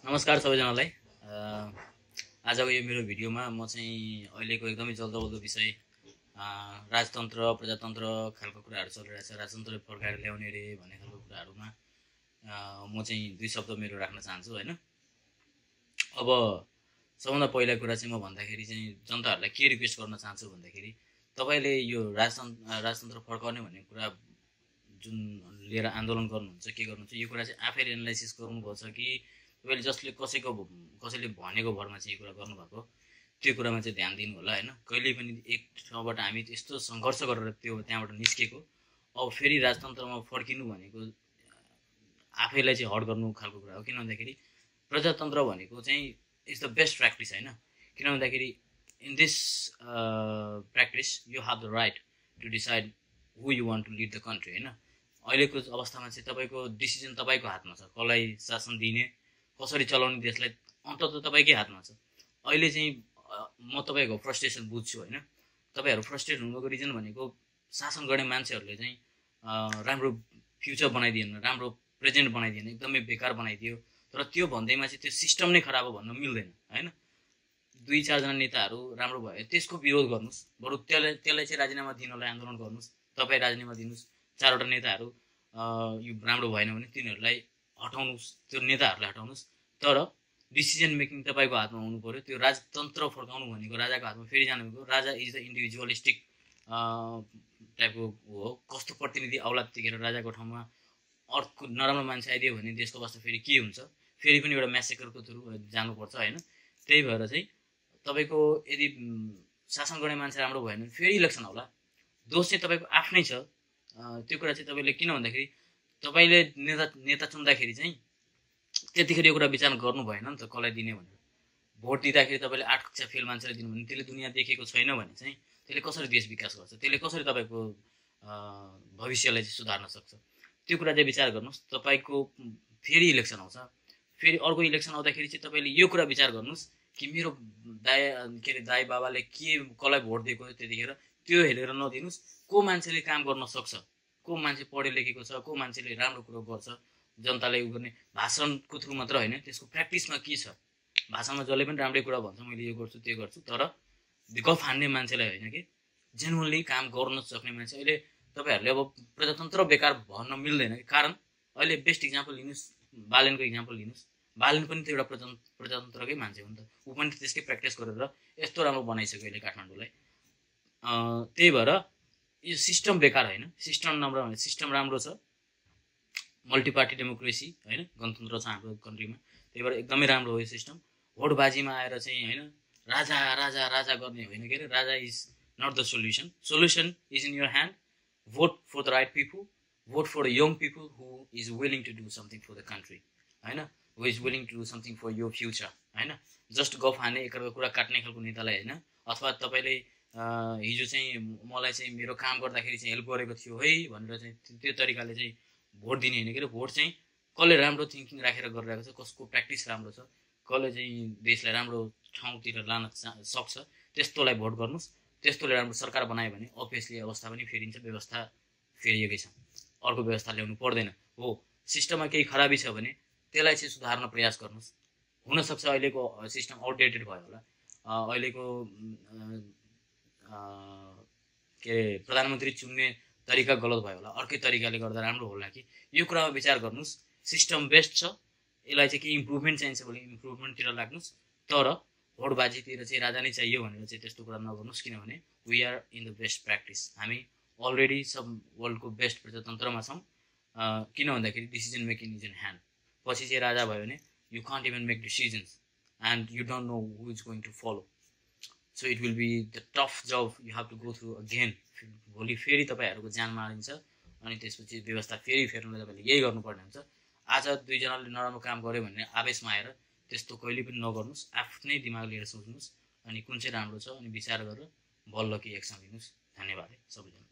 नमस्कार सबैजनालाई। आजको यो मेरो भिडियोमा म चाहिँ अहिलेको एकदमै जल्दोबल्दो विषय राजतन्त्र प्रजातन्त्र खालको कुराहरू चलिरहेछ। राजतन्त्र फर्काएर ल्याउने रे भन्ने खालको कुराहरूमा म चाहिँ दुई शब्द मेरो राख्न चाहन्छु हैन। अब सबभन्दा पहिला कुरा चाहिँ म भन्दाखेरि चाहिँ जनताहरूलाई के रिक्वेस्ट गर्न चाहन्छु भन्दाखेरि तपाईले यो राजतन्त्र फर्काउने भन्ने कुरा जुन लिएर आन्दोलन गर्नुहुन्छ के गर्नुहुन्छ यो कुरा चाहिँ आफैले एनालाइसिस गर्नुपर्छ कि तपाईले जसले कसैले भनेको भरमा चाहिँ यो कुरा गर्नुभएको त्यो कुरामा चाहिँ ध्यान दिनु होला हैन। कहिले पनि एक ठाउँबाट हामी यस्तो सङ्घर्ष गरेर त्यहाँबाट निस्केको अब फेरि राजतन्त्रमा फर्किनु भनेको आफैलाई चाहिँ हर्ट गर्नु खालको कुरा हो। किन भन्दाखेरि प्रजातन्त्र भनेको चाहिँ इज द बेस्ट प्र्याक्टिस हैन। किन भन्दाखेरि in this practice you have the right to decide who you want to lead the country हैन। अहिलेको अवस्थामा चाहिँ तपाईँको डिसिजन तपाईँको हातमा छ, कसलाई शासन दिने कसरी चलाउने देशलाई अन्तत तपाईँकै हातमा छ। अहिले चाहिँ म तपाईँको फ्रस्ट्रेसन बुझ्छु हैन। तपाईँहरू फ्रस्ट्रेट हुनुको रिजन भनेको शासन गर्ने मान्छेहरूले चाहिँ राम्रो फ्युचर बनाइदिएन, राम्रो प्रेजेन्ट बनाइदिएन, एकदमै बेकार बनाइदियो। तर त्यो भन्दैमा चाहिँ त्यो सिस्टम नै खराब हो भन्न मिल्दैन हैन। दुई चारजना नेताहरू राम्रो भयो त्यसको विरोध गर्नुहोस्, बरु त्यसलाई चाहिँ राजीनामा दिनलाई आन्दोलन गर्नुहोस्। तपाईँ राजीनामा दिनुहोस्, चारवटा नेताहरू यो राम्रो भएन भने तिनीहरूलाई हटाउनुहोस्, त्यो नेताहरूलाई हटाउनुहोस्। तर डिसिजन मेकिङ तपाईँको हातमा हुनु पर्यो। त्यो राजतन्त्र फर्काउनु भनेको राजाको हातमा फेरि जानु भनेको राजा इज द इन्डिभिजुअलिस्टिक टाइपको हो। कस्तो प्रतिनिधि आउला त्यतिखेर राजाको ठाउँमा अर्को नराम्रो मान्छे आइदियो भने देशको अवस्था फेरि के हुन्छ, फेरि पनि एउटा म्यासेकरको थ्रु जानुपर्छ हैन। त्यही भएर चाहिँ तपाईँको यदि शासन गर्ने मान्छे राम्रो भएन भने फेरि इलेक्सन होला। दोष चाहिँ तपाईँको आफ्नै छ। त्यो कुरा चाहिँ तपाईँले किन भन्दाखेरि तपाईँले नेता चुन्दाखेरि चाहिँ त्यतिखेर यो कुरा विचार गर्नु भएन नि त कसलाई दिने भनेर। भोट दिँदाखेरि तपाईँले 8 कक्षा फेल मान्छेलाई दिनु भने त्यसले दुनियाँ देखेको छैन भने चाहिँ त्यसले कसरी देश विकास गर्छ, त्यसले कसरी तपाईँको भविष्यलाई चाहिँ सुधार्न सक्छ, त्यो कुरा चाहिँ विचार गर्नुहोस्। तपाईँको फेरि इलेक्सन आउँछ, फेरि अर्को इलेक्सन आउँदाखेरि चाहिँ तपाईँले यो कुरा विचार गर्नुहोस् कि मेरो दाइ बाबाले कसलाई भोट दिएको त्यतिखेर त्यो हेरेर नदिनुहोस्। को मान्छेले काम गर्न सक्छ, को मान्छे पढे लेखेको छ, को मान्छेले राम्रो कुरो गर्छ, जनतालाई उ गर्ने भाषणको थ्रु मात्र होइन त्यसको प्र्याक्टिसमा के छ। भाषणमा जसले पनि राम्रै कुरा भन्छ मैले यो गर्छु त्यो गर्छु, तर गफ हान्ने मान्छेलाई होइन कि जेन्युनली काम गर्न सक्ने मान्छे। अहिले तपाईँहरूले अब प्रजातन्त्र बेकार भन्न मिल्दैन कि, कारण अहिले बेस्ट इक्जाम्पल लिनुहोस्, बालेनको इक्जाम्पल लिनुहोस्। बालेन पनि त एउटा प्रजातन्त्रकै मान्छे हो नि त। ऊ पनि त्यसकै प्र्याक्टिस गरेर यस्तो राम्रो बनाइसक्यो अहिले काठमाडौँलाई। त्यही भएर यो सिस्टम बेकार होइन, सिस्टम राम्रो छ। मल्टिपार्टी डेमोक्रेसी हैन, गणतन्त्र छ हाम्रो कन्ट्रीमा। त्यही भएर एकदमै राम्रो हो यो सिस्टम। भोटबाजीमा आएर चाहिँ हैन राजा राजा राजा गर्ने होइन के अरे। Raja is not the solution, solution is in your hand. Vote for the right people, vote for the young people who is willing to do something for the country हैन, who is willing to do something for your future हैन। Just गफ हान्ने एकअर्काको कुरा काट्ने खालको नेतालाई होइन। अथवा तपाईँले हिजो चाहिँ मलाई चाहिँ मेरो काम गर्दाखेरि चाहिँ हेल्प गरेको थियो है भनेर चाहिँ त्यो तरिकाले चाहिँ भोट दिने होइन के अरे। भोट चाहिँ कसले राम्रो थिङ्किङ राखेर गरिरहेको छ, कसको प्र्याक्टिस राम्रो छ, कसले चाहिँ देशलाई राम्रो ठाउँतिर लान सक्छ त्यस्तोलाई भोट गर्नुहोस्। त्यस्तोले राम्रो सरकार बनायो भने अभियसली अवस्था पनि फेरिन्छ, व्यवस्था फेरिएकै छ, अर्को व्यवस्था ल्याउनु पर्दैन। हो सिस्टममा केही खराबी छ भने त्यसलाई चाहिँ सुधार्न प्रयास गर्नुहोस्। हुनसक्छ अहिलेको सिस्टम आउटडेटेड भयो होला, अहिलेको के अरे प्रधानमन्त्री चुन्ने तरिका गलत भयो होला, अर्कै तरिकाले गर्दा राम्रो होला कि यो कुरामा विचार गर्नुहोस्। सिस्टम बेस्ट छ, यसलाई चाहिँ केही इम्प्रुभमेन्ट चाहिन्छ भने इम्प्रुभमेन्टतिर लाग्नुहोस्। तर भोटबाजीतिर चाहिँ राजा नै चाहियो भनेर चाहिँ त्यस्तो कुरा नगर्नुहोस्। किनभने we are in the best practice, हामी अलरेडी सब वर्ल्डको बेस्ट प्रजातन्त्रमा छौँ। किन भन्दाखेरि decision making is in hand. पछि चाहिँ राजा भयो भने you can't even make decisions and you don't know who is going to follow. So it will be the tough job you have to go through again. भोलि फेरि तपाईँहरूको ज्यान मारिन्छ अनि त्यसपछि व्यवस्था फेरि फेर्नुलाई तपाईँले यही गर्नुपर्ने हुन्छ। आज दुईजनाले नराम्रो काम गर्यो भन्ने आवेशमा आएर त्यस्तो कहिले पनि नगर्नुहोस्। आफ्नै दिमाग लिएर सोच्नुहोस् अनि कुन चाहिँ राम्रो छ अनि विचार गरेर बल्ल कि एक्सन लिनुहोस्। धन्यवाद सबैजना।